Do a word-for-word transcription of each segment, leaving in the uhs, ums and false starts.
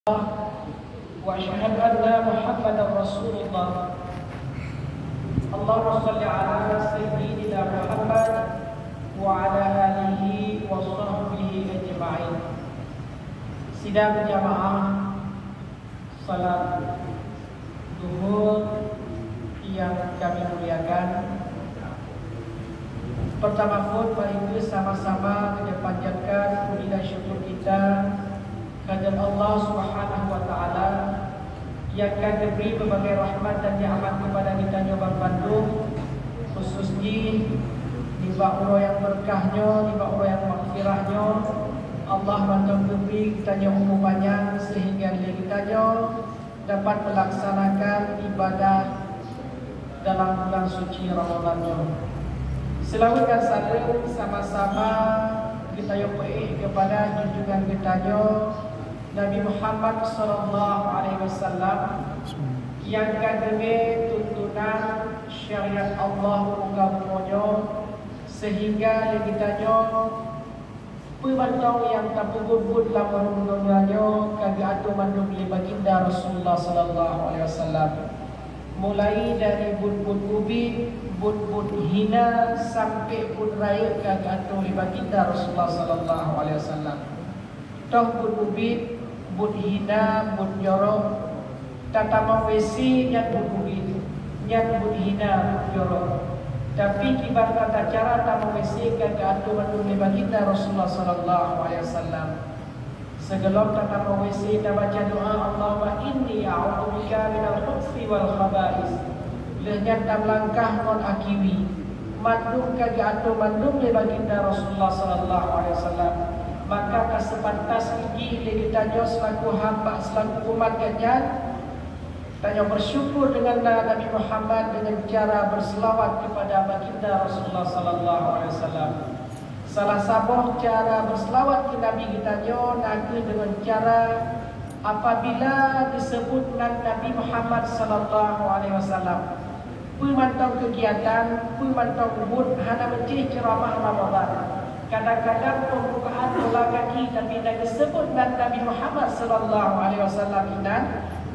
Wa asyhadu anna Muhammadar Rasulullah. Allahumma shalli ala sayyidina Muhammad wa ala alihi wa sahbihi ajma'in. Sidang jamaah salat Zuhur yang kami muliakan, pertama pun mari kita sama-sama kita panjatkan puji dan syukur kita kehadirat Allah Subhanahu wa Taala yang ka geubri berbagai rahmat dan nikmat kepada geutanyoe banmandum, khusus jih nibak uroe nyang berkah nyoe, nibak uroe nyang maghfirah nyoe, Allah mantong geubri geutanyoe umu panyang sehingga lé geutanyoe dapat melaksanakan ibadah dalam bulan suci Ramadan nyoe. Seulaweuet dan saleuem sama-sama geutanyoe peuék keupada junjungan geutanyoe Nabi Muhammad sallallahu alaihi wasallam nyang ka deungoe tuntunan syariat Allah muka bumoe nyoe sehingga lé geutanyoe peue mantong nyang tapeubuet-buet lam rhueng donya nyoe ka geuatoe mandum lé Baginda Rasulullah sallallahu alaihi wasallam. Mulai dari buet-buet ubit, buet-buet hina sampai buet rayeuk ka geuatoe lé Baginda Rasulullah sallallahu alaihi wasallam. Toh buet ubit, buet hina, buet jorok, tatamong WC nyan buet ubit, nyan buet hina, buet jorok. Tapi kiban tata cara tamong WC ka geuatoe mandum lé Baginda Rasulullah sallallahu alaihi wasallam. Sigohlom tatamong WC tabaca doa, "Allahumma inni a'udzubika minal khubuthi wal khaba'is." Lheueh nyan tameulangkah ngon akiwi. Mandum ka geuatoe mandum lé Baginda Rasulullah sallallahu alaihi wasallam. Maka ka seupantas jih lé geutanyoe selaku hamba, selaku umat geuhnyan, tanyoe bersyukur deungon na Nabi Muhammad deungon cara berselawat kepada Baginda Rasulullah sallallahu alaihi wasallam. Salah saboh cara berselawat keu Nabi geutanyoe na kheueh deungon cara apabila geuseubut nan Nabi Muhammad sallallahu alaihi wasallam. Peue mantong keugiatan, peue mantong buet hana meucéh ceuramah Ramadan. Kadang-kadang pembukaan bola kaki tapi na geuseubut nan Nabi Muhammad sallallahu alaihi wasallam inan,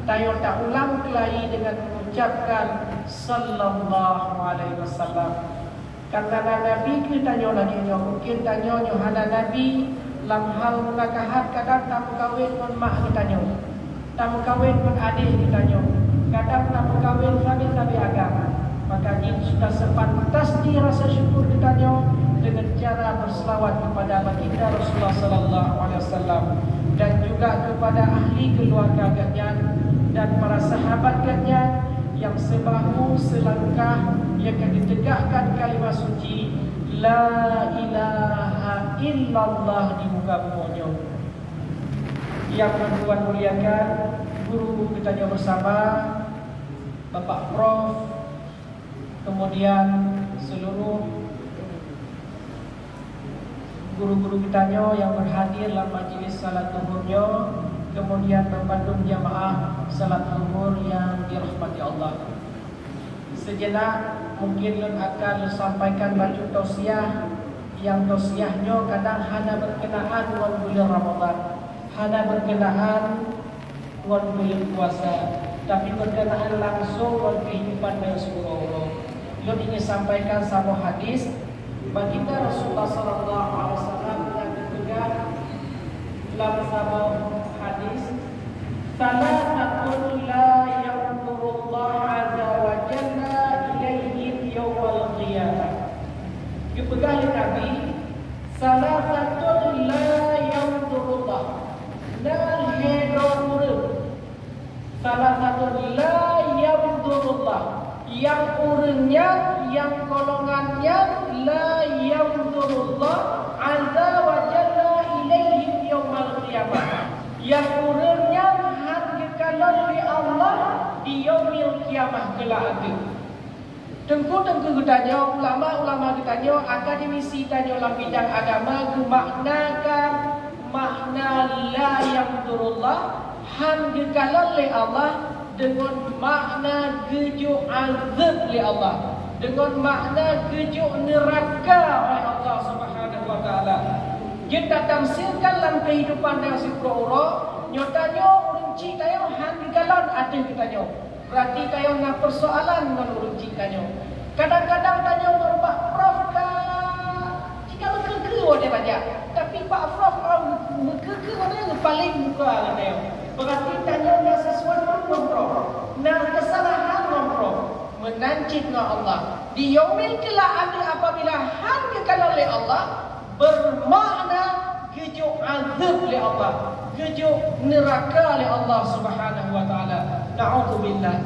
tanyoe taulang keulayi deungon mengucapkan sallallahu alaihi wasallam. Karena na Nabi kheueh tanyoe lagée nyoe, mungken tanyoe nyoe hana Nabi lam hal munakahat kadang tameukawen ngon mak geutanyoe. Tameukawen ngon adék geutanyoe, kadang tameukawen sabe-sabe agam. Maka jih sudah sepantas jih rasa syukur geutanyoe deungon cara berselawat kepada Baginda Rasulullah sallallahu alaihi wasallam dan juga kepada ahli keluarga geuhnyan dan para sahabat geuhnyan nyang seubahu seulangkah nyang ka geutegakkan kalimah suci la ilaha illallah di muka bumoe nyoe. Yang Tuhan muliakan, guru-guru geutanyoe bersama, Bapak Prof, kemudian seluruh guru-guru geutanyoe yang berhadir dalam majlis salat Zuhur nyoe, kemudian banmandum jamaah salat Zuhur yang dirahmati Allah. Sejenak mungkin lôn akan lôn sampaikan bacut tausiah, yang tausiah nyoe kadang hana berkenaan ngon buleuen Ramadan, hana berkenaan ngon buleuen puasa, tapi berkenaan langsung ngon kehidupan nyang siuroe-uroe. Lôn ingin sampaikan saboh hadis, Baginda Rasulullah sallallahu alaihi wasallam nyang geupeugah lam saboh hadis, "Salasatun la yanzurullahu azza wa jalla ilaihim yaumal qiyamah." Geupeugah lé Nabi, "Salasatun la yanzurullah." Na lhée droe ureuëng. Salasatun la yanzurullah, nyang ureuëng nyan, nyang golongan nyan, la yanzurullah azza wa jalla ilaihim yaumal qiyamah. Nyang ureuëng nyan han geukalon lé Allah di yaumil qiyamah keulak ateueh. Teungku-teungku geutanyoe, ulama-ulama geutanyoe, akademisi tanyoe lam bidang agama geumaknakan makna la yanzurullah, han geukalon lé Allah, deungon makna geujok azeueb lé Allah, deungon makna geujok neuraka oleh Allah Subhanahu wa Taala. Jeuet tatafsirkan lam keuhidupan nyang siuroe-uroe, nyoe tanyoe Cik tanyoe han geukalon ateueh geutanyoe. Berarti tanyoe na persoalan ngon ureueng cik tanyoe. Kadang-kadang tanyoe ngon bak prof ka jika meukeue-keue watée tajak, tapi bak prof meukeue-keue watée geupaléng muka geutanyoe. Berarti tanyoe na sesuatu ngon prof, na kesalahan ngon prof. Meunan cit ngon Allah. Di yaumil qiyamah apabila han geukalon lé Allah, bermakna geujok azab lé Allah, geujok neuraka lé Allah Subhanahu wa Taala. Naudzubillah.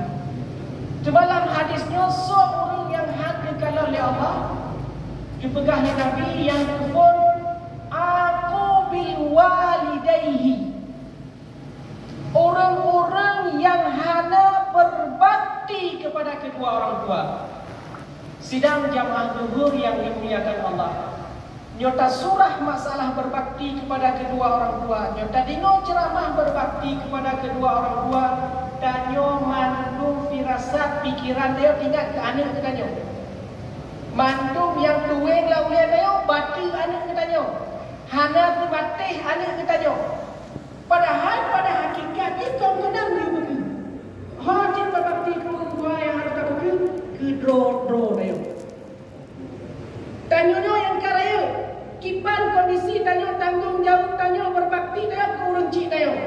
Teuma lam hadis nyoe, soe ureuëng nyang han geukalon lé Allah, geupeugah lé Nabi nyang keuphon, "Aqu bil walidaihi." Ureuëng-ureuëng nyang hana berbakti kepada kedua orang tua. Sidang jamaah zuhur yang dimuliakan Allah. Nyoe tasurah masalah berbakti kepada kedua orang tua. Nyoe tadeungoe ceramah berbakti kepada kedua orang tua. Tanyoe mandum firasat, pikiran tanyoe teuingat keu aneuëk geutanyoe. Mandum nyang tueng lam ulée tanyoe, bateue aneuëk geutanyoe. Hana teumatéh aneuëk geutanyoe. Padahai pada hakikat jih kon keunan geubeukeue. Ho cit berbakti keu ureuëng tuha nyang harôh tapeugah keu droe-droe tanyoe. Tanyoe nyoe nyang ka rayeuk, kiban kondisi tanyoe, tanggong jaweueb tanyoe, berbakti tanyoe keu ureuëng cik tanyoe.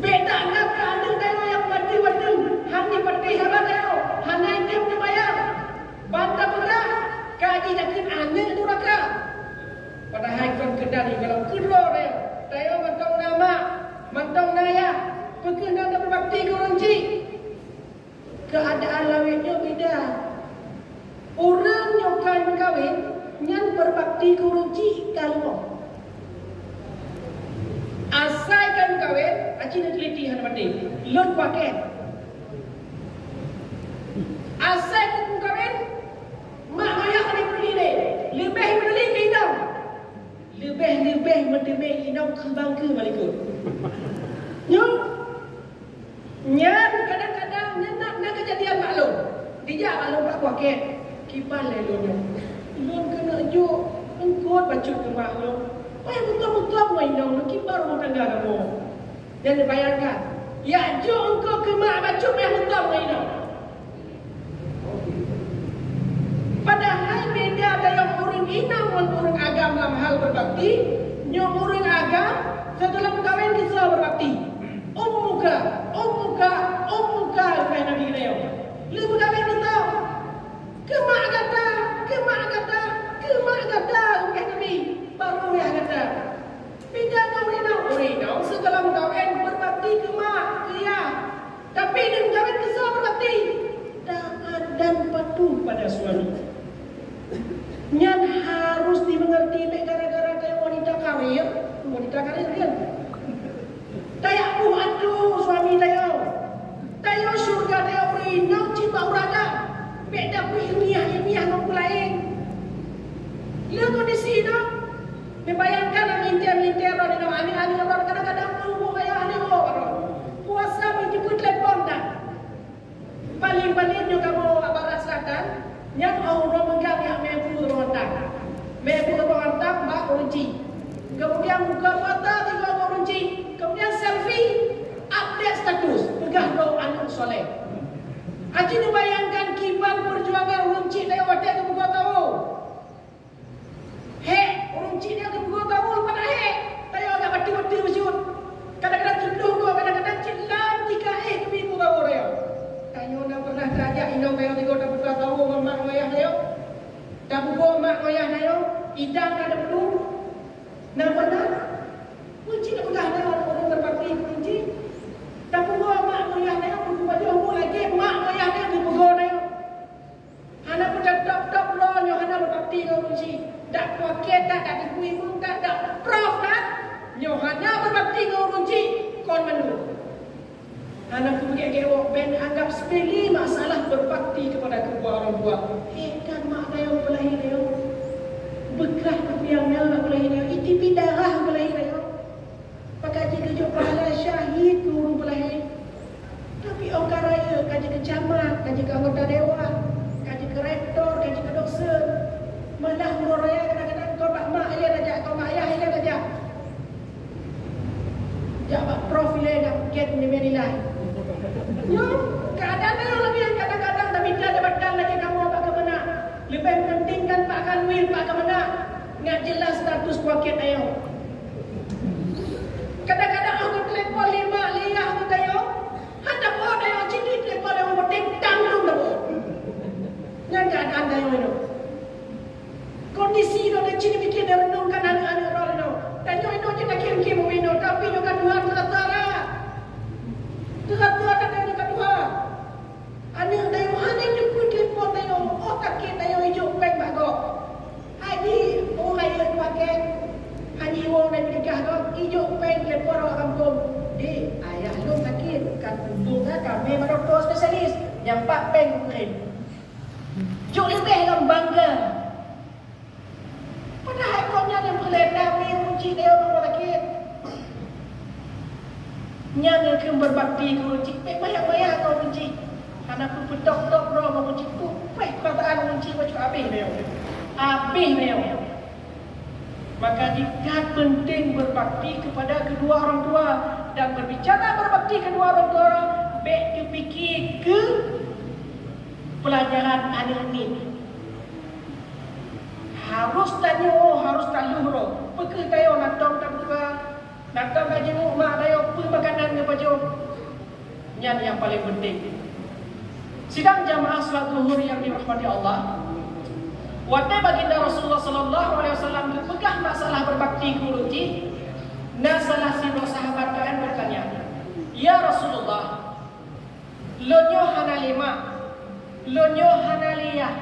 Beda na keu aneuëk tanyoe nyang bateueng-bateueng, han jipatéh haba tanyoe, hana jitem neubayar. Ban tapeugah ka jijakheun aneuëk duraka. Padahai kon keunan, kalau keudroe tanyoe, tanyoe mantong na mak, mantong na yah, peu kheueh na tabeubakti keu ureuëng cik. Keuadaan lawét nyoe beda. Ureuëng nyoe ka meukawen, nyan beubakti keu ureuëng cik ka leumoh. Asai ka meukawen, aci neuteuliti hana maté. Lôn pakai. Asai ka meukawen, mak ayah hana peuduli lé. Leubeh peuduli keu inong. Leubeh-leubeh meuteumé inong keu bangke malikot. Nyoe, nyan kadang-kadang nyan na, na keujadian bak lôn. Dijak bak lôn bak paket, kiban lé lôn nyoe. Lôn keuneuk jok eungkôt bacut keu mak lôn. Wah, meutom-meutom ngon inong lôn, kiban rumoh tangga kamoe. Dan bayangkan, jak jok eungkôt keu mak bacut meutom ngon inong. Padahai beda tanyoe ureuëng inong ngon ureuëng agam lam hal beubakti. Nyoe ureuëng agam, seuteulah meukawen keu soe beubakti? Ummuka, ummuka, ummuka, kheun Nabi tanyoe. Lheueh meukawen keu soe? Keu mak gata, keu mak gata, keu mak gata, kheun Nabi. Baru yah gata. Beda ngon ureuëng inong, ureuëng inong seuteulah meukawen beubakti keu mak, keu yah. Tapi lheueh meukawen keu soe beubakti? Taat dan patuh pada suami. Nyan harus dimengerti, bék gara-gara tanyoe wanita karir, wanita karir kan? Tajak buh ateueh suami tanyoe. Tanyoe syeuruga tanyoe ureuëng inong cit bak ureuëng agam. Bék tapeuilmiah-ilmiah ngon peue laén. Lé kondisi nyoe, Neubayangkan, meunteue-meunteue droeneuh, aneuëk-aneuëk droeneuh kadang-kadang peubuet ayah aneuëk droeneuh. Puasa meujeuet telepon tan. Paléng-paléng nyoe kamoe Barat Selatan, nyan óh uroe meugah jak meubuet rumoh tang. Meubuet rumoh tang bak ureuëng chik. Kemudian buka mata tiga ureuëng chik. Kemudian selfie, update status, peugah droe aneuëk soleh. Aci neubayangkan kiban peujuangan ureuëng chik lewat watée geupeugoe tawoe. Hék, ureuëng chik nyan geupeugoe tawoe, pat hék. Tanyoe agak bateue-bateue bacut. Kadang-kadang cit lôn goe, kadang-kadang cit lam tika éh keubiet peugoe tanyoe. Tanyoe na pernah tajak inong tanyoe tigoe tapeugoe tawoe ngon mak ngon ayah tanyoe? Tapeugoe mak ngon ayah tanyoe, idang na tapeuduek? Na pernah? Ureuëng chik tapeugah tanyoe ureuëng beubakti keu ureuëng chik. Tapeugoe mak ngon ayah tanyoe, peugoe pajoh buet lagée mak ngon ayah tanyoe geupeugoe tanyoe. Hana peutatap-tap droe nyoe hana beubakti ngon ureuëng chik. Dak kuakée that, dak teungku imeum that, dak prof that, nyoe hana beubakti ngon ureuëng chik, kon mandum. Hana keubeugét-gét woe, bék anggap sepele masalah berbakti kepada kedua orang tua. Hék kan mak tanyoe peulahé tanyoe. Beukah kupiang nyoe peulahé tanyoe, itipi darah peulahé tanyoe. Pakon jih geujok pahala syahid keu ureuëng peulahé. Tapi óh ka rayeuk ka jeuet keu camat, ka jeuet keu anggota dewan, ka jeuet keu rektor, ka jeuet keu dosen. Malah uroe raya kadang-kadang kon bak mak ilée tajak, kon bak ayah ilée tajak. Jak bak prof ilée Nibak nilai. Nyoe, keuadaan nyoe lagèe kadang-kadang tamita jabatan lagèe kamoe bak keumeunang. Leubeh penting kan bak kanwil bak keumeunang. Ngat jeulaih status paket ayo. Kadang-kadang aku telepon lima liah aku tayo. Hana po tayo cit telepon yang penting tanggung dulu. Nyan keuadaan tayo nyoe. Kondisi droe cit dipike dan renungkan aneuk-aneuk droe nyoe. Tanyoe nyoe cit takhém-khém ubé nyoe, tapi nyoe ka tuha teuka-teuka. Teuka-teuka tanyoe nyoe ka tuha. Aneuk tanyoe hana jeuet peutelepon tanyoe, oh takheun tanyoe ijok péng bak gob. Haji, oh rayeuk pakai. Haji, oh na meuninggai gob, ijok péng telepon awak kampung. Dek, ayah lôn sakét, ka tuntut ka kami bak dokto spesialis. Nyang pat péng kukirém. Jok leubeh lom bangga. Padahai kon nyan nyang peureulèe nami ureueng chik nyoe rumoh sakét. Nyan nyang kheun berbakti keu ureueng chik, bèk maya-maya keu ureueng chik. Hana peutôp-tôp droe ureueng chik, peupéh peurasaan ureueng chik bacut abéh nyoe. Abéh nyoe. Maka jih that penting berbakti kepada kedua orang tua dan berbicara berbakti kedua orang tua, bèk teupike keu pelajaran aneuk miet. Harus tanyoe, harus taluh roh. Peukeuh tanyoe na tom tabuka, na tom tajenguk mak tanyoe peue makanan geupajoh. Nyan nyang paleng penting. Sidang jamaah salat zuhur nyang dirahmati Allah, watèe baginda Rasulullah sallallahu alaihi wasallam geupeugah masalah berbakti keu ureueng chik, na salah sidroe sahabat geupeugah, "Ya Rasulullah, lôn nyoe hana lé mak, lôn nyoe hana lé yah.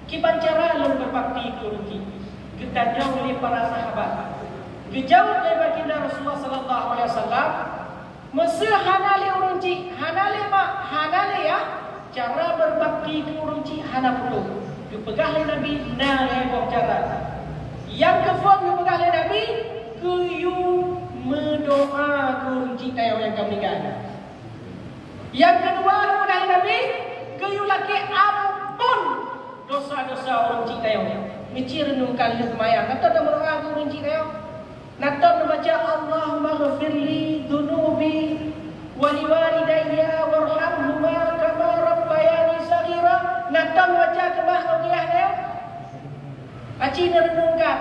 Kiban cara lôn berbakti keu ureueng chik?" Geutanyong lé para sahabat. Geujaweueb lé baginda Rasulullah sallallahu alaihi wasallam, "Meuseu hana lé ureueng chik, hana lé mak, hana lé yah, cara berbakti keu ureueng chik hana putôh." Geupeugah lé Nabi, "Na lhèe boh cara. Nyang keuphôn," geupeugah lé Nabi, "Geuyue meudoa keu ureueng chik tanyoe nyang ka meuninggai." Nyang keudua, geupeugah lé Nabi, geuyue lakèe amphon desya-desya ureueng chik tanyoe. Meucit reunungkan lheueh seumayang, na tom tameudoa keu ureueng chik tanyoe. Na tom tameubaca, "Allahummaghfirli dzunubi wa liwalidayya warhamhuma kama rabbayani shaghira." Na tom tameubaca keu mak ngon keu yah tanyoe. Aci neureunungkan.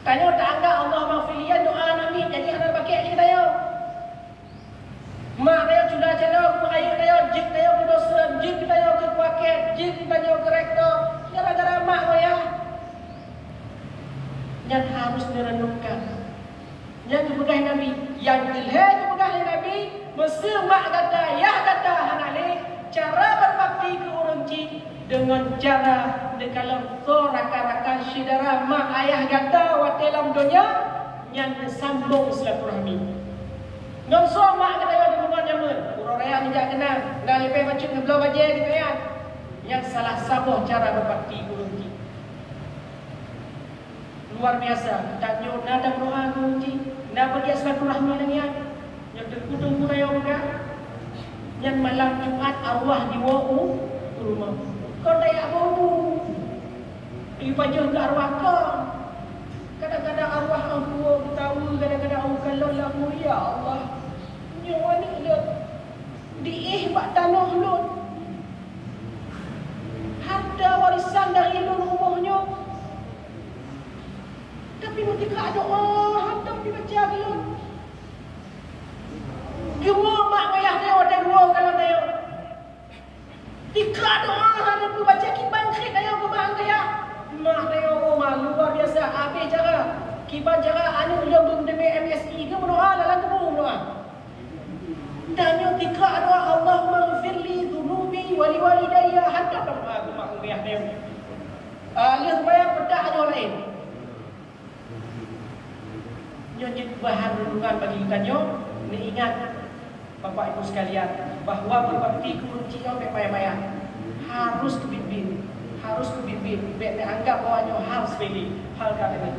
Tanyoe taanggap Allahummaghfirli nyan doa aneuk miet, jadi hana pakai lé tanyoe. Mak tanyoe cula canoe, peurayeuk tanyoe, jeuet tanyoe keu dosen, jeuet tanyoe keu paket, jeuet tanyoe keu rektor, gara-gara mak ngon yah. Nyan harus neureunungkan. Nyang geupeugah Nabi, nyang keu lhèe geupeugah lé Nabi, meuseu mak gata, yah gata hana lé, cara berbakti keu ureueng chik deungon cara neukalon soe rakan-rakan syedara mak ayah gata watèe lam donya, nyan neusambong silaturahmi. Ngon soe mak geutanyoe di bumoe nyameun, uroe raya neujak keunan, na leubeh bacut neubloe bajèe geupeuyan. Nyan salah saboh cara berbakti keu ureueng chik. Luar biasa, tanyoe na tameudoa keu ureueng chik, na peugöt silaturahmi nyan. Nyoe teungku-teungku tanyoe peugah, nyan malam Jumat arwah jiwoe u rumoh. Kon tajak boh bu. Ipajoh keu arwah kon. Kadang-kadang arwah ngon tuwo geutawa, kadang-kadang oh kalon lam, "Ya Allah, nyoe aneuk lôn diéh bak tanoh lôn. Harta warisan dari lôn rumoh nyoe." Tapi meutika doa hantom jibaca keu lôn. Geumo mak ngon yah tanyoe watèe geuwoe kalon tanyoe. Tika doa hana peubaca kiban kheun tanyoe keu mak ngon yah. Mak tanyoe, oh mak, luar biasa, abéh cara. Kiban cara aneuk lôn beunteumé M S I geuh meudoa lam kubu meudoa. Tanyoe tika doa, "Allahummaghfirli dzunubi wa liwalidayya." Hantom doa keu mak ngon yah tanyoe. Ah, lheueh seumayang peudak nyoe laén. Nyoe jeuet bahan reunungan bagi geutanyoe, neuingat, Bapak Ibu sekalian, bahwa berbakti keu ureueng chik nyoe bèk maya-maya. Harus keubiet-biet, harus keubiet-biet, bèk neuanggap bahwa nyoe hal sepele, hal ka lewat.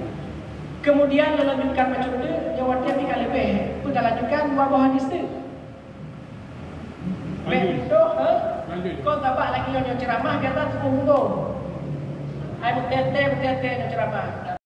Kemudian, neulanjutkan bacut teuk, nyoe watèe pih ka leubeh, peue talanjutkan dua boh hadis teuk. Bèk toh, ha? Kon sabab lagèe nyoe, nyoe ceuramah biasa tuboh mudo. Ai meutèe-tèe, meutèe-tèe nyoe ceuramah.